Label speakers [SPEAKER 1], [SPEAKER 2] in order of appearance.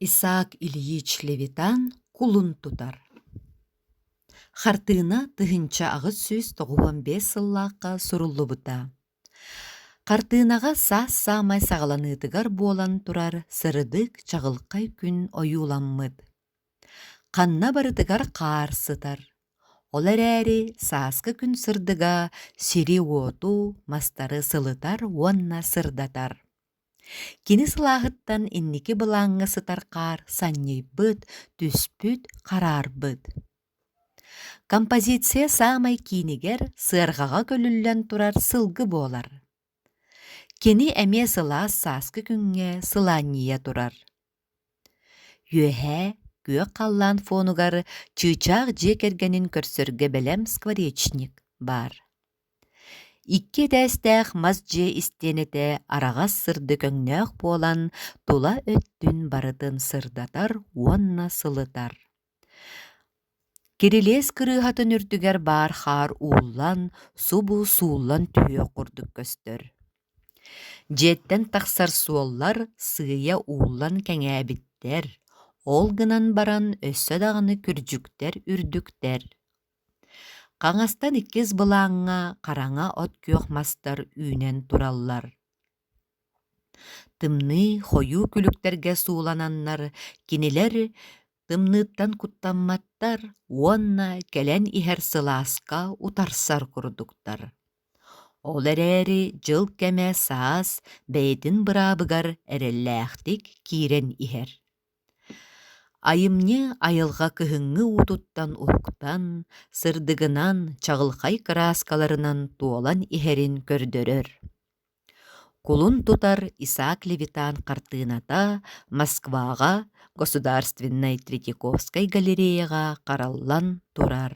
[SPEAKER 1] Исаак Ильич Левитан кулун тутар. Хартыына 1895 сыллаахха суруллубута. Хартыынаҕа саас саамай саҕаланыытыгар буолан турар сырдык, чаҕылхай күн ойууламмыт. Ханна барытыгар хаар сытар. Ол эрээри сааскы күн сырдыга сири-уоту, мастары сылытар уонна сырдатар. Кини сылааһыттан инники былааҥҥа сытар хаар санньыйбыт, түспүт, хараарбыт. Композиция саамай киинигэр сыарҕаҕа көлүллэн турар сылгы буолар. Кини эмиэ сылаас сааскы күҥҥэ сылаанньыйа турар. Үөһээ күөх халлаан фонугар чыычаах дьиэ кэргэнин көрсөргө бэлэм скворечник баар. Икки этээстээх мас дьиэ истиэнэтэ араҕас сырдык өҥнөөх буолан тула өттүн барытын сырдатар уонна сылытар. Кирилиэс кырыыһатын үрдүгэр баар хаар ууллан, субу сууллан түһүөх курдук көстөр. Дьиэттэн тахсар суоллар сыыйа ууллан кэҥээбиттэр, ол гынан баран өссө даҕаны күрдьүктэр үрдүктэр. Хаҥастан иккис былааҥҥа хараҥа от күөх мастар үүнэн тураллар. Тымныы хойуу күлүктэргэ суулананнар кинилэр тымныыттан куттамматтар уонна кэлэн иһэр сылааска утарсар курдуктар. Ол эрээри дьыл кэмэ саас бэйэтин быраабыгар эрэллээхтик киирэн иһэр. Айымньы айылҕа кыһыҥҥы уутуттан уһуктан, сырдыгынан, чаҕылхай кырааскаларынан туолан иһэрин көрдөрөр. Кулун тутар Исаак Левитан хартыыната Москваҕа Государственнай Третьяковскай галереяҕа хараллан турар.